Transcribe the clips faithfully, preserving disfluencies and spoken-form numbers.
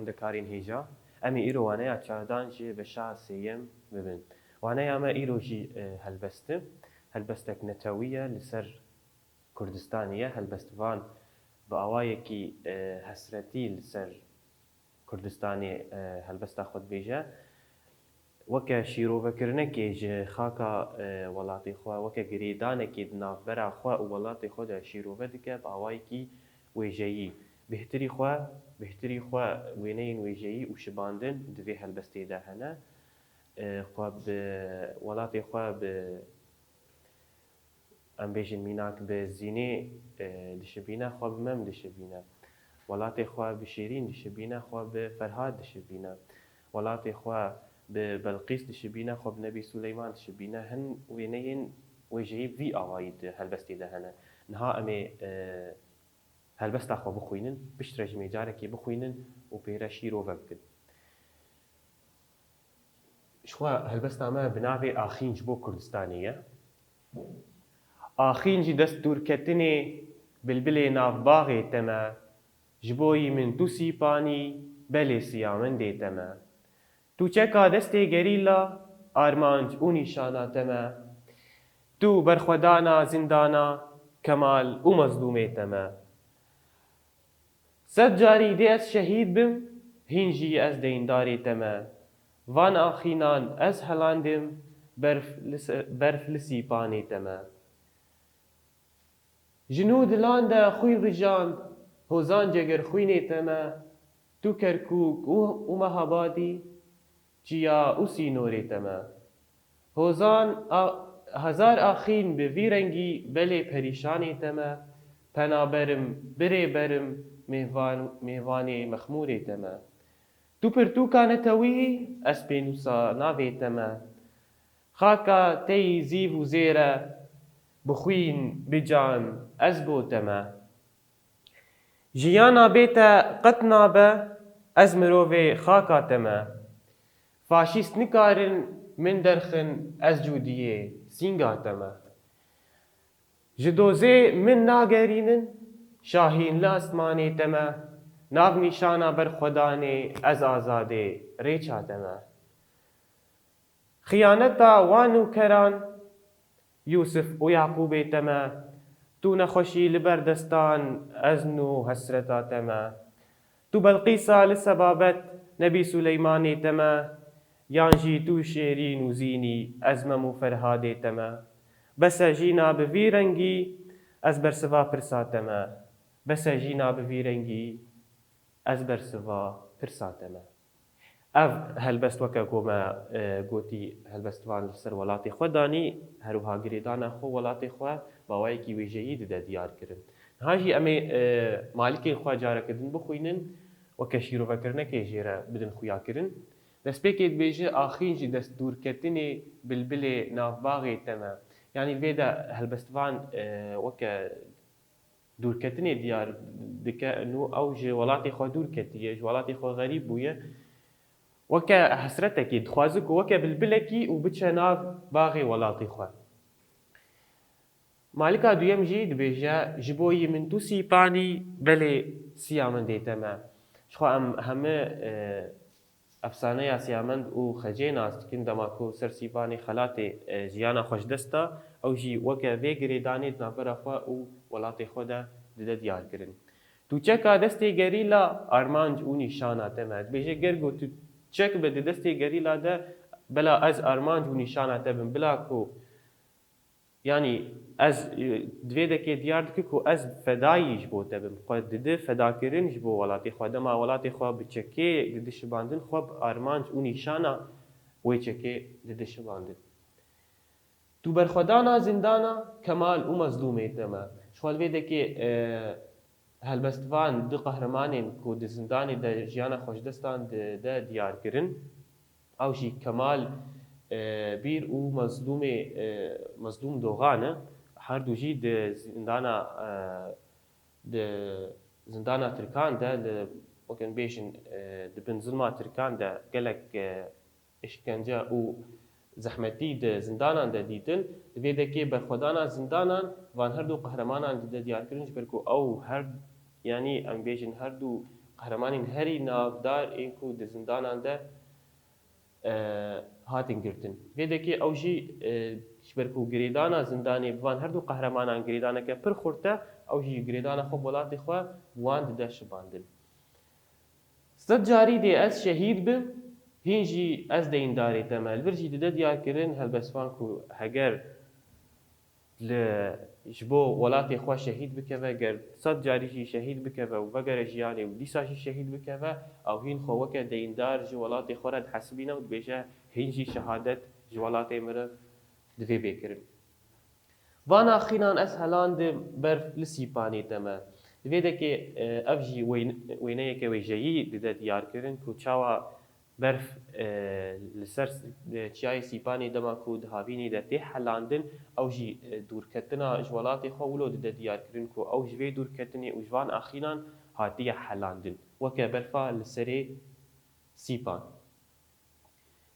Xwendekarên hêja, em ê îro waneya çardan ji beşa sêyem bibin. Waneya me îro jî, e, helbest e. Helbestek netewî ye li ser Kurdistanê ye. Helbestvan bi awayekî, e, hesretî li ser Kurdistanê, e, helbesta xwe dibêje. Weke şîrovekirinekê ji xaka, e, welatê xwe, weke girêdanekê di navbera xwe û welatê xwe de şîrove dike, bi awayekî wêjeyî. Bêhtirî xwe, bêhtirî xwe wêneyên wêjeyî û şibandin di vê helbestê de hene. E, xwe bi welatê xwe bi, em bêjin mînak, bi Zînê, e, dişibîne, xwe bi Mem dişibîne. Welatê xwe bi Şêrîn dişibîne, xwe bi Ferhad dişibîne. Welatê xwe bi Belqîs dişibîne, xwe bi Nebî Suleyman dişibîne. Hin wêneyên wêjeyî vî awayî di helbestê de hene. Niha em ê, e, helbesta xwe bixwînin, piştre ji me carekê bixwînin û pê re şîrove bikin. Ji xwe helbesta me bi navê Axîn ji bo Kurdistanê ye. Axîn ji destdûrketinê bilbilê nav baxê te me, ji bo yî min tu sîpanî, belê siyamendê te me. Tu çeka destê gerîla, armanc û nîşana te me. Tu berxwedana zindana, kemal û mezlûmê te me. Sed carî dê ez şehîd bim, hîn jî ez deyndarê te me. Van axînan ez helandim, berf li se-, berf li sîpanê te me. Ji nû dilan de xwîn rijand, hozan cegerxwînê te me. Tu Kerkûk û, û Mehabadî, çiya û sînorê te me. Hozan a, hezar axîn bi vî rengî belê perîşanê te me, penaberim, birê berim, mêvan, mêvanê mexmûrê te me. Tu pirtûka netewî, ez pênûsa navê te me. Xaka te yî zîv û zêr e, bi xwîn, bi can, ez bo te me. Jiyana bê te qet nabe, ez mirovê xaka te me. Faşîst nikarin min derxin, ez cûdiyê sînga te me. Ji dozê min nagerînin, şahîn li esmanê te me. Nav nîşana berxwedanê, ez azadê rêça te me. Xiyaneta wan nûkeran, Yûsif û Yaqûbê te me, tu nexweşî li ber destan, ez nû hesreta te me. Tu Belqîsa li sebabet, Nebî Suleymanê te me, yan jî tu Şêrîn û Zînî, ez Mem û Ferhadê te me. Bes e jîna bi vî rengî, ez bersiva pirsa te me. Bes e jîna bi vî rengî, ez bersiva pirsa te me. Ev helbest weke ku me, e, gotî, helbestvan li ser welatê xwe danî, her wiha girêdana xwe welatê xwe bi awayekî wêjeyî dide diyar kirin. Niha jî em ê, e, malikên xwe careke din bixwînin, weke şîrovekirinekê jê re bidin xuyakirin. Destpêkê dibêje, Axîn ji destdûrketinê bilbilê navbaxê te me. Yanî vê de helbestvan, e, weke dûrketinê diyar dike, nû ew ji welatê xwe dûr ketiye, ji welatê xwe xerîb bûye. Weke hesretekî dixwaze ku weke bilbilekî û biçe nav baxê welatê xwe. Malika duyem jî dibêje, ji bo yî min tu sîpanî, belê siyamendê te me. Ji xwe em heme, e, efsaneya Siyamend û Xecê nas dikin, dema ku ser sîpanê xelatê, e, jiyana xwe ji dest da, ew jî weke vê girêdanê di navbera xwe û welatê xwe de dide diyar kirin. Tu çeka destê gerîla, armanc û nîşana te me. Dibêje, ger ku tu çek be di destê gerîla de, bela ez armanc û nîşana te bim. Bila ku Yanî ez, e, di vê dekê diyar dike ku ez fedayî ji bo te bim. Xwe dide fedakirin ji bo welatê xwe. Dema welatê xwe bi çekê dide şibandin, xwe bi armanc û nîşana wê çekê dide şibandin. Tu berxwedana zindana, kemal û mezlûmê te me. Ji xwe li vê dekê, e, helbestvan du qehremanên ku di zindanê de jiyana xwe ji dest dan di, de diyar kirin. Ew jî Kemal, e, Bîr û Mezlûmê, e, Mezlûm Dogan e. Her du jî di zindana, e, di zindana Tirkan de, li, weke em bêjin, e, di bin zilma Tirkan de gelek, e, îşkence û zehmetî di zindanan de dîtin. Di vê dekê berxwedana zindanan van her du qehremanan dide diyarkirin, ji ber ku ew her, yanî em bêjin her du qehremanên herî navdar ên ku di zindanan de e, hatin girtin. Vê dekê ew jî e, ji ber ku girêdana zindanê bi van her du qehremanan girêdaneke pir xurt e, ew jî girêdana xwe bi welatê xwe bi wan dide şibandin. Sed carî dê ez şehîd bim, hîn jî ez deyîndarê te me. Li vir jî dide diyarkirin helbestvan ku heger li, ji bo welatê xwe şehîd bikeve, ger sed carî jî şehîd bikeve û vegere jiyanê û dîsa jî şehîd bikeve, ew hîn xwe weke deyîndar ji welatê xwe re dihesibîne û dibêje, hîn jî şehadet ji welatê min re divê bê kirin. Van axînan ez helandim, berf li Sîpanê teme. Di vê dekê, e, ev jî wêne-, wêneyeke wêjeyî dide diyarkirin ku çawa berf, e, li ser, e, çiyayê Sîpanê dema ku di havînê de tê helandin, ew jî, e, dûrketina ji welatê xwe wilo dide diyarkirin ku ew ji vê dûrketinê û ji van axînan hatiye helandin, weke berfa li serê Sîpan.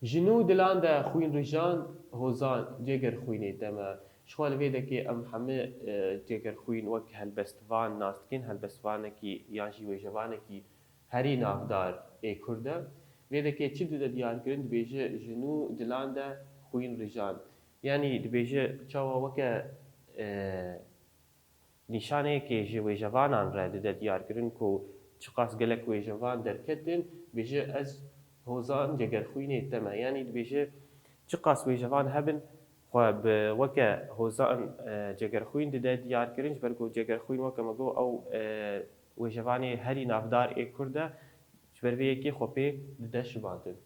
Ji nû dilan de xwîn rijan, hozan cêger xwînê teme. Ji xwe li vê dekê em hemî, e, cêger xwîn wek helbestvan nas dikin, helbestvanekî yan jî wêjevanekî herî navdar ê Kurd e. Vê dekê çi dide diyarkirin, dibêje ji nû dilan de xwîn rijan. Yanî dibêje çawa weke, e, nîşaneyekê ji wêjevanan re dide diyarkirin ku çiqas gelek wêjevan derketin, dibêje ez hozan cegerxwînê te me. Yanî dibêje çiqas wêjevan hebin, xwe bi weke hozan, e, cegerxwîn dide diyarkirin, ji ber ku cegerxwîn weke me got ew, e, wêjevanê herî navdar ê Kurd e, ji ber vê yekê xwe pê dide şibandin.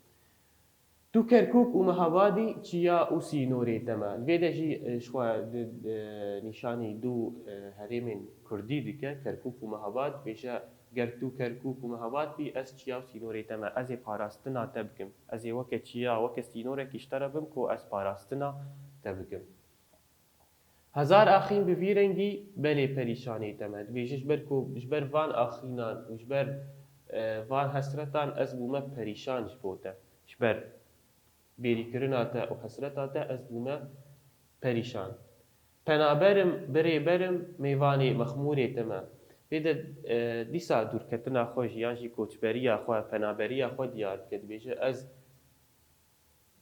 Tu Kerkûk û Mehabadî çiya û sînorê te me. Li vê de jî, e, ji xwe di, e, nîşanî du, e, herêmên Kurdî dike, Kerkûk û Mehabad. Dibêje, ger tu Kerkûk û Mehabad bî, ez çiya û sînorê te me. Ez ê parastina te bikim. Ez ê weke çiya, weke sînorekî ji te re bim ku ez parastina te bikim. Hezar axîn bi vî rengî belê perîşanê te me. Dibêje ji ber ku, ji ber van axînan û ji ber, e, van hesretan ez bûme perîşan ji bo te. Ji ber bêrîkirina te û hesreta te ez bûme perîşan. Penaberim, birêberim, mêvanê mexmûrê te me. Vê de, e, dîsa dûrketina xwe jî yan jî koçberiya xwe, penaberiya xwe diyar dike. Dibêje ez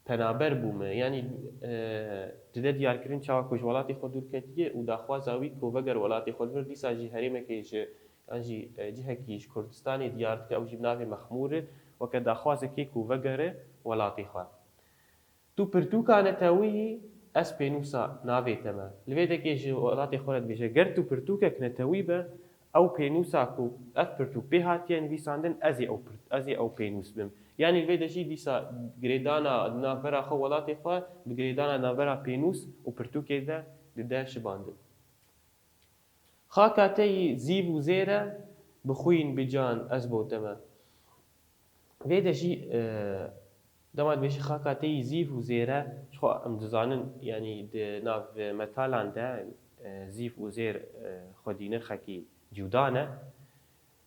penaber bûme. Yanî, e, dide diyarkirin çawa ku ji welatê xwe dûr ketiye û daxwaza wî ku veger welatê xwe li vir dîsa jî herêmekê ji, yan jî, e, cihekî ji Kurdistanê diyar dike, ew jî bi navê Mexmûr e, weke daxwazekê ku vegere welatê xwe. Tu pirtûka netewî yî, ez pênûsa navê te me. Li vê dekê ji welatê xwe re dibêje, ger tu pirtûkek netewî be, ew pênûsa ku ev pirtûk pê hatiye nivîsandin, ez ê ew pir-, ez ê ew pênûs bim. Yanî li vê de jî dîsa girêdana di navbera xwe welatê xwe bi girêdana navbera pênûs û pirtûkê de dide şibandin. Xaka te yî zîv û zêr e, bi xwîn, bi can ez bo te me. Vê de jî, e, dema dibêje xaka te yî zîv û zêr e, ji xwe em dizanin, yanî di nav metalan de, e, zîv û zêr, e, xwedî nirxekî cuda ne.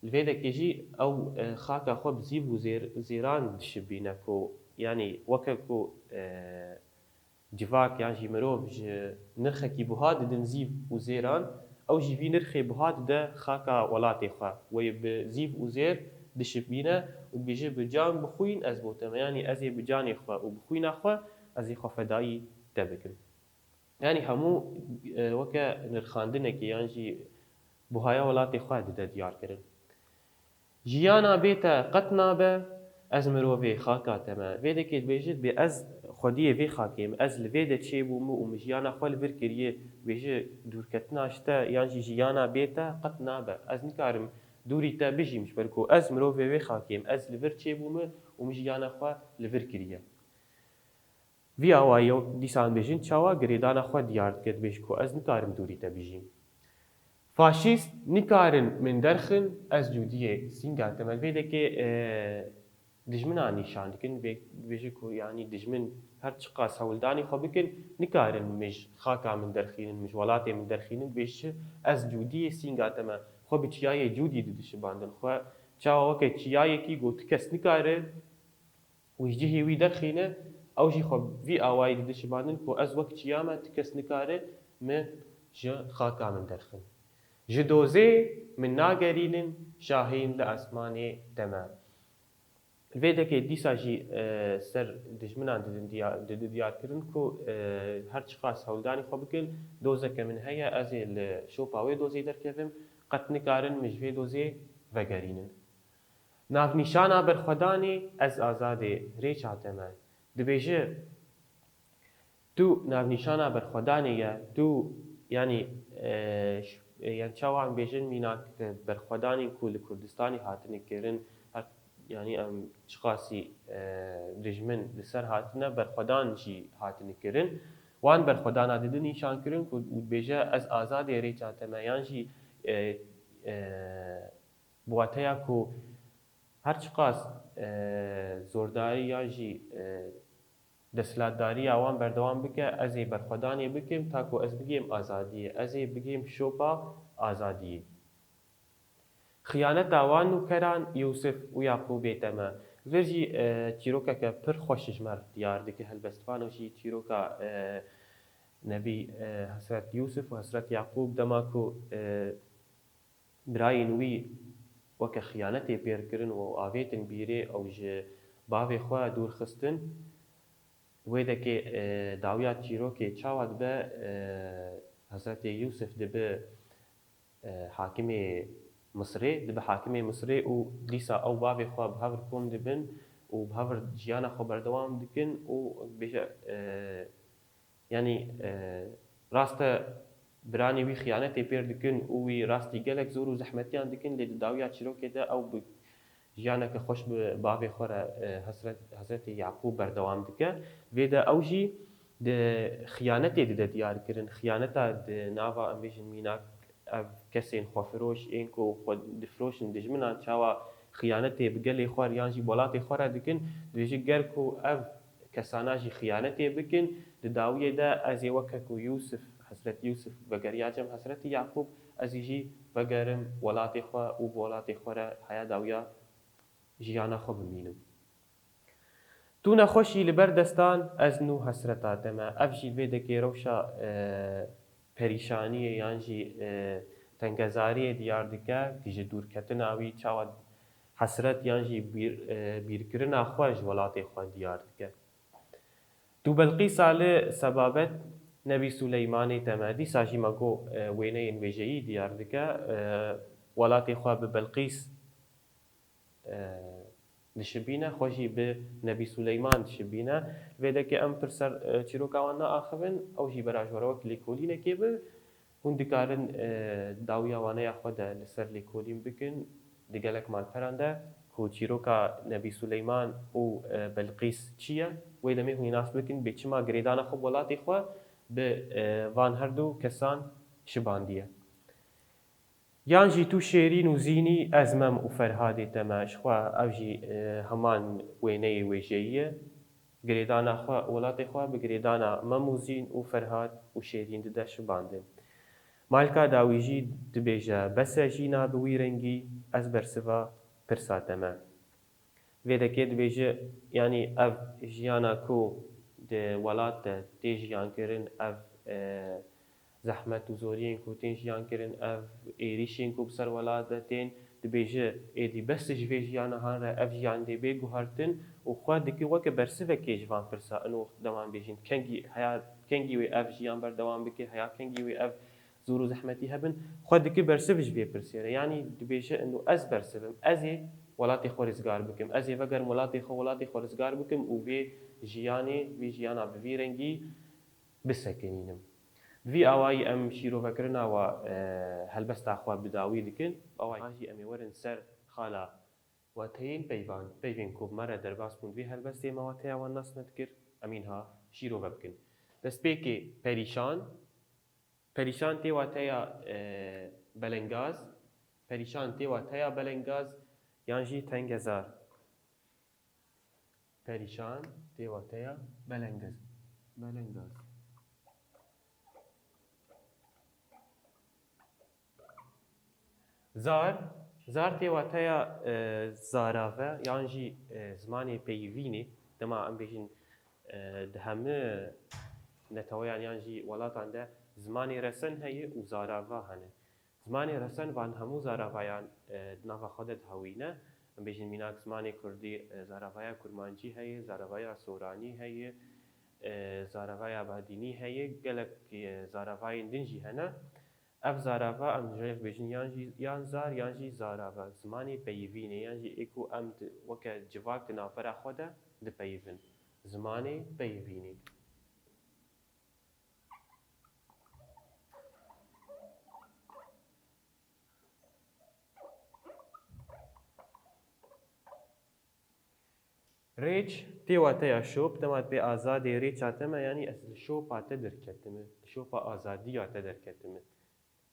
Li vê dekê jî ew, e, xaka xwe bi zîv û zêr-, zêran dişibîne ku, yanî weke ku, e, civak yan jî mirov ji nirxekî buha didin zîv û zêran, ew jî vî nirxê buha dide xaka welatê xwe. Wê bi zîv û zêr dişibîne û dibêje, bi can, bi xwîn ez bo te me. Yanî ez ê bi canê xwe û bi xwîna xwe, ez ê xwe fedayî te bikim. Yanî hemû, e, weke nirxandinekê yan jî buhaya welatê xwe dide diyar kirin. Jiyana bê te qet nabe, ez mirovê xaka te me. Vê dekê dibêje, dibê ez xwediyê vê xakê me, ez li vê de çêbûme û min jiyana xwe li vir kiriye. Dibêje, dûrketina ji te yan jî jiyana bê te qet nabe. Ez nikarim dûrî te bijîm, ji ber ku ez mirovê vê xakê me, ez li vir çêbûme û min jiyana xwe li vir kiriye. Vî awayî ew dîsa dibêjin, çawa girêdana xwe diyar dike, dibêje ku ez nikarim dûrî te bijîm. Faşîst nikarin min derxin, ez cûdiyê sînga te me. Vê dekê, e, dijmina nîşan dikin, vê, dibêje ku, yanî, dijmin her çiqas hewldanê xwe bikin, nikarin min ji xaka min derxînin, min ji welatê min derxînin, dibêje ez cûdiyê sînga te me. Xwe bi çiyayê cûdî didişibandin. Xwe çawa weke çiyayekî ku ti kes nikare û ji cihê wî derxîne, ew jî xwe vî awayî didişibandin ku ez wek çiya me, ti kes nikare min ji xaka min derxin. Ji dozê min nagerînin şahîn li esmanê teme. Vê dekê dîsa jî, e, ser dijminan didin diya-, didi diyarkirin ku, e, her çiqas hewldanî xwe bikin, dozeke min heye, ez ê li şopa wê dozê derkevim, qet nikarin min ji vê dozê vegerînin. Navnîşana berxwedanê ez azadê rêça teme. Dibêje, tu navnîşana berxwedanê ye, tu, yanî, e, ş-, e, yan çawa em bêjin mînak, e, berxwedanên ku li Kurdistanê hatine kirin, her, yanî em çiqasî, e, dijmin li ser hatine, berxwedan jî hatine kirin. Wan berxwedana didi nîşan kirin ku û dibêje ez azadê rêça teme, yan jî, e, e, bi wateya ku her çiqas, e, zordarî yan jî, e, desthilatdariya wan berdewam bike, ez ê berxwedanê bikim, ta ku ez bigêm azadiyê, ez ê bigêm şopa azadiyê. Xiyaneta wan nûkeran Yûsif û Yaqûbê teme. Vir jî, e, çîrokeke pir xweş ji me re diyar dike helbestvano jî çîroka, e, Nebî, e, Hesret Yûsif û Hesret Yaqûb dema ku, e, birayên wî weke xiyanetê pêr kirin û avêtin bîrê ew ji bavê xwe dûr xistin. Wê dekê, e, dawiya çîrokê çawa dibe, e, Hezretê Yûsif dibe, e, hakimê Misirê, dibe hakimê Misirê û dîsa ew bavê xwe bi hev re kom dibin û bi hev re jiyana xwe berdewam dikin û bêje, e, Yanî, e, rast e, biranî wî xiyanetê pêr dikin û wî rastî gelek zor û zehmetiyan dikin, lê di dawiya çîrokê de ew bi jiyaneke xweş bi bavê xwe re, e, Hesret-, Hezretê Yaqûb berdewam dike. Vê de ew jî di xiyanetê dide diyar kirin. Xiyaneta di nava, em bêjin, mînak ev kesên xwefiroş ên ku xwe difiroşin dijminan çawa xiyanetê bi gelê xwe re yan jî welatê xwe re dikin, dibêje ger ku ev kesana jî xiyanetê bikin, di dawiyê de ez ê weke ku Yûsif, Hezret Yûsif vegeriya cem Hezretî Yaqûb, ez ê jî vegerim welatê xwe û bi welatê xwe re heya dawiya jiyana xwe bimînim. Tu nexweşî li ber destan, ez nû hesreta te me. Ev jî vê dekê rewşa, e, perîşaniyê yan jî, e, tengezariyê diyar dike, ku ji dûrketina wî çawa hesret yan jî bîr, e, bîrkirina xwe ji welatê xwe diyar dike. Tu Belqîsa li Sebabet Nebî Suleymanê te me. Dîsa jî me got, e, wêneyên wêjeyî diyar dike. E, welatê xwe bi Belqîs e, dişibîne, xwe jî bi Nebî Suleyman dişibîne. Vê dekê em pir ser, e, çîroka wan naaxivin, ew jî bera ji we re wek lêkolînekê bi. Hûn dikarin, e, dawiya waneya xwe de li ser lêkolîn bikin, di gelek malperan de, ku çîroka Nebî Suleyman û, e, Belqîs çi ye, wê demê hûn ê nas bikin, bê çima girêdana xwe bi welatê xwe bi, e, van her du kesan şibandiye. Yan jî tu Şêrîn û Zînî, ez Mem û Ferhadê te me. Ji xwe ev jî, e, heman wêneyê wêjeyî ye. Girêdana xwe, welatê xwe bi girêdana Mem û Zîn û Ferhad û Şêrîn dide şibandin. Malka dawî jî dibêje, bes e jîna bi wî rengî, ez bersiva pirsa te me. Vê dekê dibêje, yanî ev jiyana ku di welat de tê jiyan kirin, ev, e, zehmet û zoriyên ku tên jiyan kirin, ev êrîşên ku bi ser welat de tên, dibêje, êdî bes ji vê jiyana han re ev jiyan dê bê guhertin û xwe dike weke bersivekê ji van pirsa, ino dema em bêjin, kengî heya, kengî wê ev jiyan berdewam bike, heya kengî wê ev zor û zehmetî hebin, xwe dike bersiv ji vê pirsê re. Yanî dibêje, ino ez bersiv im, ez ê welatê xwe rizgar bikim, ez ê vegerim welatê xwe, welatê xwe rizgar bikim û vê jiyanê, vê jiyana bi vî rengî bisekinînim. Bi vî awayî em şîrovekirina we, e, helbesta xwe bi dawî dikin. Awayî jî em ê werin ser xala wateyên peyvan. Peyvên ku bi me re derbas bûn vê helbestê me wateya wan nas nedikir, em înha şîrove bikin. Destpêkê perîşan. Perîşan tê wateya, e, belengaz. Perîşan tê wateya belengaz yan jî tengezar. Perîşan tê wateya belengaz. Belengaz. Zar, zar tê wateya, e, zarave yan jî, e, zimanê peyivînê. Dema em bêjin, e, di hemû neteweyan yan jî welatan de zimanê resen heye û zarava hene. Zimanê resen van hemû zaravayan, e, di nava xwe de dihewîne. Em bêjin mînak zimanê kurdî, e, zaravaya kurmancî heye, zaravaya soranî heye, e, zaravaya badînî heye, gelek, e, zaravayên din jî hene. Ev zarava em ji rêv bêjin yan jî, yan zar, yan jî zarava. Zimanê peyivînê, yan jî ê ku em di, weke civak di navbera xwe de dipeyivin. Zimanê peyivînê. Rêç tê wateya şop, dema dibê azadê rêça te me, yanî ez li şopa te derketime, li şopa azadiya te derketime.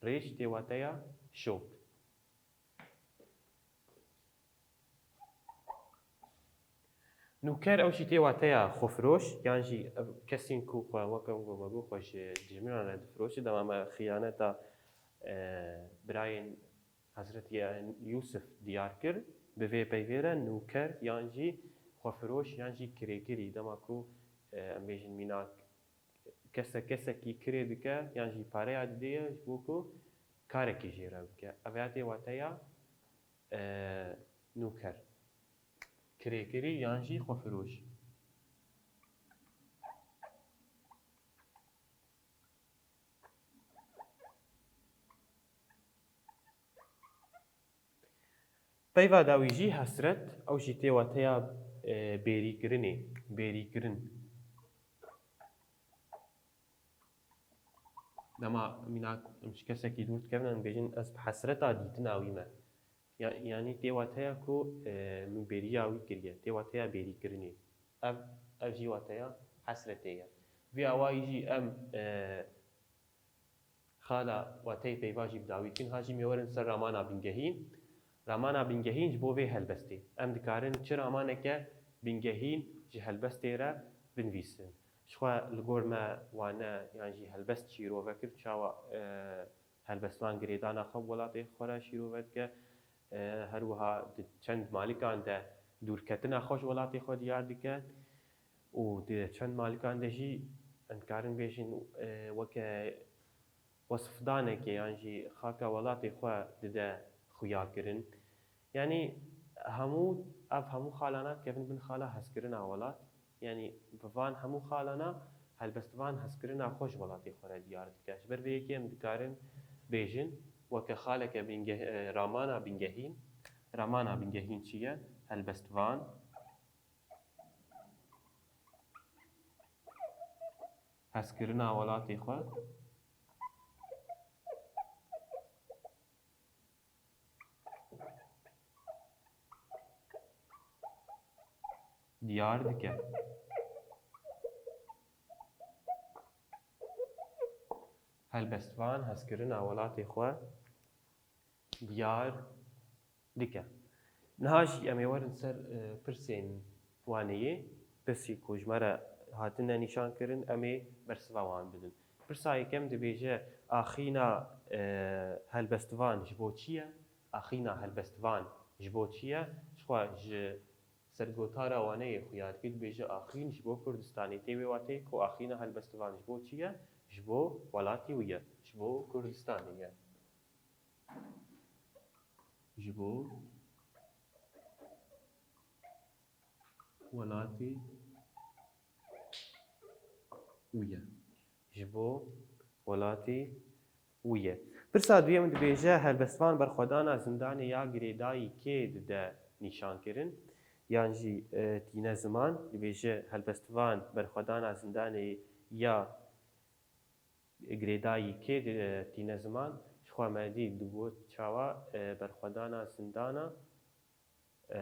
Rêç tê wateya şop. Nûker ew jî tê wateya xwefiroş, yan jî ev kesên ku xwe weke me got xwe ji dijminan re difiroşe, dema me xiyaneta, e, birayên Hezretî Yûsif diyar kir, bi vê peyvê re nûker yan jî xwefiroş yan jî kirêkirî, dema ku, e, em bêjin mînak kesek kesekî kirê dike yan jî pareya didê ye ji bo ku karekî jê re bike. Ev ya tê wateya, e, nûker. Kirêkirî yan jî xwefiroş. Peyva dawî jî hesret, ew jî tê wateya, e, bêrîkirinê, bêrîkirin. Dema mînak em ji kesekî dûr dikevin, em bêjin, "Ez bi hesreta dîtina wî me." Ya-, yanî tê wateya ku, e, min bêriya wî kiriye, tê wateya bêrîkirinê. Ev, ev jî wateya hesretê ye. Vî awayî jî em, e, Xala wateyê peyva jî bi dawî dikin. Ha jî em ê werin ser ramana bingehîn. Ramana bingehîn ji bo vê helbestê. Em dikarin çi ramaneke bingehîn ji helbestê re binivîsin. Jixwe li gor me wane yan jî helbest şîrove kir, çawa, e, helbestvan girêdana xwe bi welatê xwe re şîrove dike. E, her wiha di çend malikan de dûrketina xwe ji welatê xwe diyar dike. Û di çend malikan de jî em dikarin bêjin, e, weke wesifdanekê yan jî xaka welatê xwe dide xuyakirin. Yanî hemû, ev hemû xalana dikevin bin xala hezkirina welat. Yanî bi van hemû xalana helbestvan hezkirina xwe ji welatê xwe re diyar dike. Ji ber vê yekê em dikarin bêjin weke xaleke bingeh-, e, ramana bingehîn. Ramana bingehîn çi ye? Helbestvan. Hezkirina welatê xwe. Diyar dike. Helbestvan hezkirina welatê xwe diyar dike. Niha jî em ê werin ser, e, pirsên waneyê, pirsî ku ji me re hatine nîşankirin, em ê bersiva wan bidin. Pirsa yekem dibêje, axîna, e, helbestvan ji bo çi ye? Axîna helbestvan ji bo çi ye? Jixwe ji sergotara waneyê xuya dike, dibêje axîn ji bo Kurdistanê. Tê wê wateyê ku axîna helbestvan ji bo çi ye? Ji bo welatî wî ye. Ji bo Kurdistanê ye. Ji bo welatê wî ye. Ji bo welatê wî ye. Pirsa duyem dibêje, helbestvan berxwedana zindanê ya girêdayî kê dide nîşankirin? Yan jî, e, tîne ziman, dibêje helbestvan berxwedana zindanê ya girêdayî kê di-, tîne ziman, ji xwe me dî digot çawa, e, berxwedana zindana, e,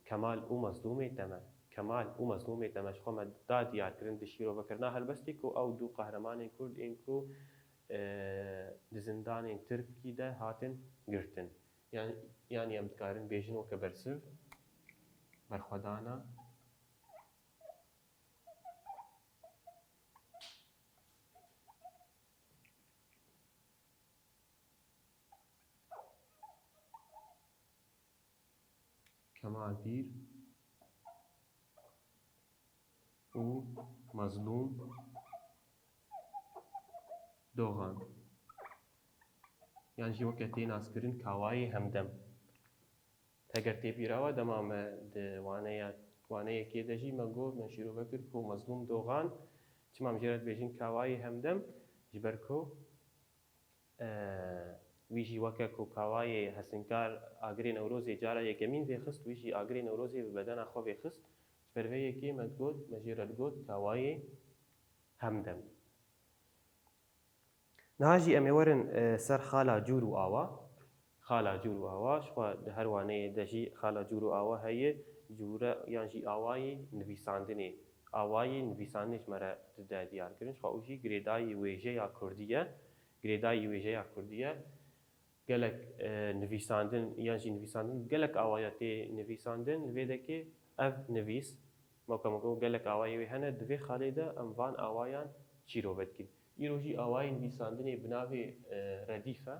Kemal û Mezlûmê Teme. Kemal û Mezlûmê Teme ji xwe me da diyarkirin di şîrovekirina helbestê ku ew du qehremanên Kurd ên ku, e, di zindanên Tirkî de hatin girtin. Yan-, yanî em dikarin bêjin weke bersiv, berxwedana Kemal Pîr û Mazlûm Dogan. yan jî weke tê naskirin kawayê hemdem. Heger tê bîra we, dema me di waneya, waneyekê de jî me got, me şîrove kir ku Mezlûm Doxan çima em jê re dibêjin kawayê hemdem, ji ber ku, e, wî jî weke ku kawayê hesinkar agirê Newrozê cara yekemîn vêxist, wî jî agirê Newrozê bi bedena xwe vêxist. Ji ber vê yekê me digot, me jê re digot kawayê hemdem. Niha jî em ê werin, e, ser xala cûr û awa. Xala cûr û awa, jixwe di her waneyê de jî xala cûr û awa heye, cûre yan jî awayê nivîsandinê. Awayê nivîsandinê ji me re dide diyarkirin. Jixwe û jî girêdayî wêjeya kurdî ye. Girêdayî wêjeya kurdî ye. Gelek, e, nivîsandin yan jî nivîsandin gelek awaya tê nivîsandin. Li vê dekê ev nivîs, weke me got, gelek awayê wê hene, di vê xalê de em van awayan çîrove dikin. Îro jî awayê nivîsandinê bi navê, e, redîf e.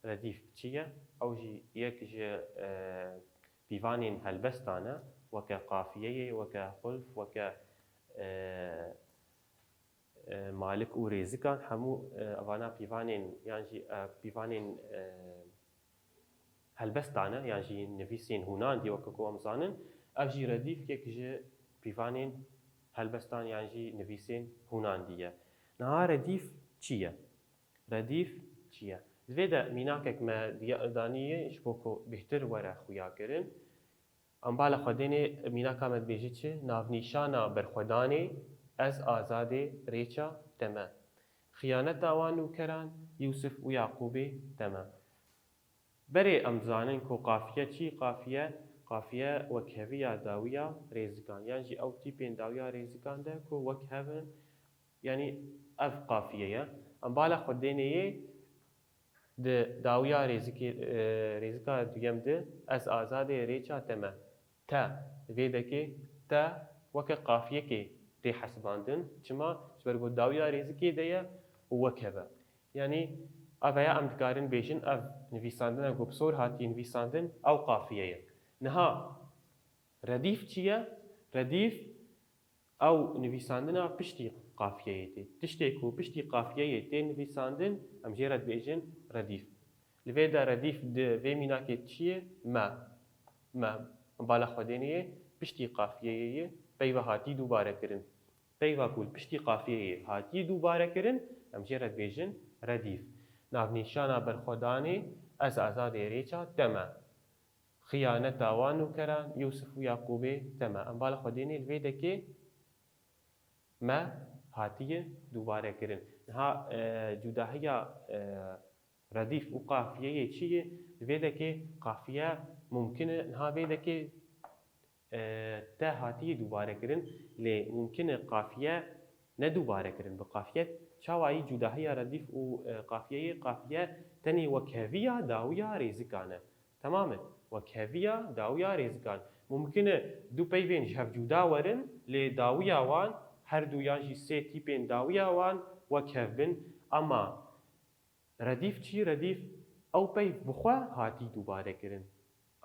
Redîf çi ye? Ew jî yek ji, e, pîvanên helbestan e, weke qafiyeyê, weke xulf, weke, e, e, malik û rêzikan, hemû, e, evana pîvanên, yan jî, e, pîvanên, e, helbestan e, yan jî nivîsên hûnandî, weke ku em zanin. Ev jî redîf yek ji pîvanên helbestan yan jî nivîsên hûnandî ye. Niha redîf çi ye? Redîf çi ye? Di vê de mînakek me diya-, danî ye, ji bo ku bêhtir were xuyakirin. Em bala xwe dênê, mînaka me dibêje çi? Navnîşana berxwedanê, ez azadê rêça te me. Xiyaneta wan nûkeran, Yûsif û Yaqûbê te me. Berê em dizanin ku qafiye çi? Qafiye, qafiye wekheviya dawiya rêzikan. Yan jî ew tîpên dawiya rêzikan de ku wekhev in, yanî ev qafiye ye. Em bala xwe dênê yê di dawiya rêzikê, e, rêzika duyem de ez azadê rêça te me. Te, vê dekê te weke qafiyekê tê hesibandin. Çima? Ji ber ku dawiya rêzikê de ye û wekhev e. Yanî, ev heya em dikarin bêjin, ev nivîsandina ku bi sor hatiye nivîsandin, ew qafiye ye. Niha, redîf çi ye? Redîf, ew nivîsandina piştî qafiyeyê tê. Tiştê ku piştî qafiyeyê tê nivîsandin, em jê re dibêjin redîf. Li vê de redîf di vê mînakê çi ye? Me. Me. Em bala xwe dênê yê, piştî qafiyeyê ye, peyva hatî dubare kirin. Peyva ku li piştî qafiyeyê hatiye dubare kirin, em jê re dibêjin redîf. Navnîşana berxwedanê, ez azadê rêça te me. Xiyaneta wan nûkeran, Yûsif û Yaqûbê te me. Em bala xwe dênê, li vê dekê me hatiye dubare kirin. Niha, e, cudahiya, e, redîf û qafiyeyê çi ye? Li vê dekê qafiye mumkin e, niha vê dekê, e, te hatiye dubare kirin, lê mumkin e qafiye ne dubare kirin. Bi qafiye çawa yî cudahiya redîf û, e, qafiyeyê? Qafiye tenê wekheviya dawiya rêzikan e. Temam e. Wekheviya dawiya rêzikan. Mumkin e du peyvên ji hev cuda werin, lê dawiya wan, her du yan jî sê tîpên dawiya wan wekhev bin. Ama redîf çi? Redîf ew peyv bi xwe hatî dubare kirin.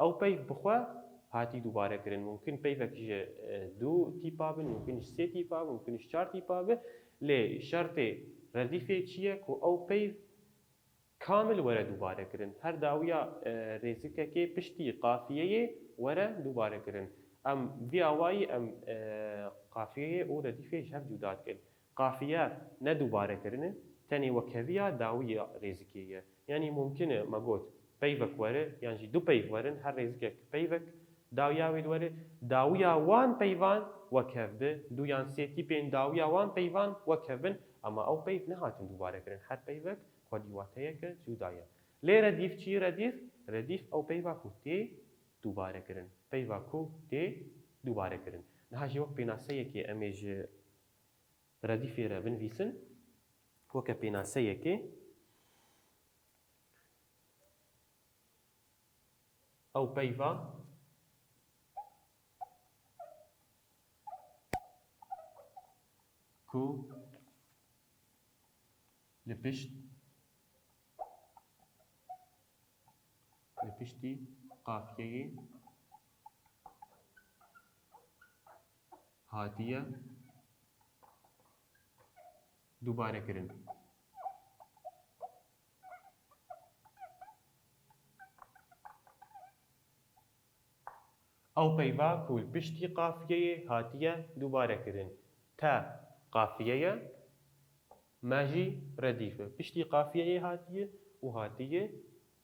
Ew peyv bi xwe hatî dubare kirin. Mumkin peyvek ji, e, du tîpa bin, mumkin ji sê tîpa bin, mumkin ji çar tîpa bin. Lê şertê redîfê çi ye? Ku ew peyv kamil were dubare kirin. Her dawiya, e, rêzikekê piştî qafiyeyê were dubare kirin. Em vî awayî em, e, qafiyeyê û redîfê ji hev cuda dikin. Qafiye ne dubare kirine, tenê wekheviya dawiya rêzikê ye. Yanî mumkin e me got peyvek were, yan jî du peyv werin, her rêzikek peyvek dawiya wê diwere. Dawiya wan peyvan wekhev be, du yan sê tîpên dawiya wan peyvan wekhev bin, ama ew peyv nehatin dubare kirin. Her peyvek xwedî wateyeke cuda ye. Lê redîf çi? Redîf, redîf ew peyva ku tê dubare kirin. Peyva ku tê dubare kirin. Niha jî wek pênaseyekê em ê ji redîfê re binivîsin. Weke pênaseyekê, ew peyva ku li pişt, li piştî qafiyeyê hatiye dubare kirin. Ew peyva ku li piştî qafiyeyê hatiye dubare kirin, te qafiye ye, me jî redîf e. Piştî qafiyeyê hatiye û hatiye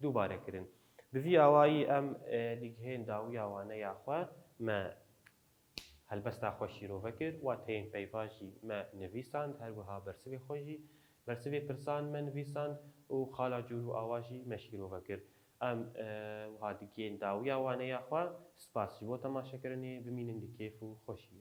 dubare kirin. Bi vî awayî em, e, digihên dawiya waneya xwe me helbesta xwe şîrove kir, wateyên peyva jî me nivîsand, her wiha bersivê xwe jî, bersivê pirsan me nivîsand û xala cûr û awa jî me şîrove kir. Em, e, wiha digihên dawiya waneya xwe, spas ji bo temaşekirinê, bimînin di kêf û xweşiyê.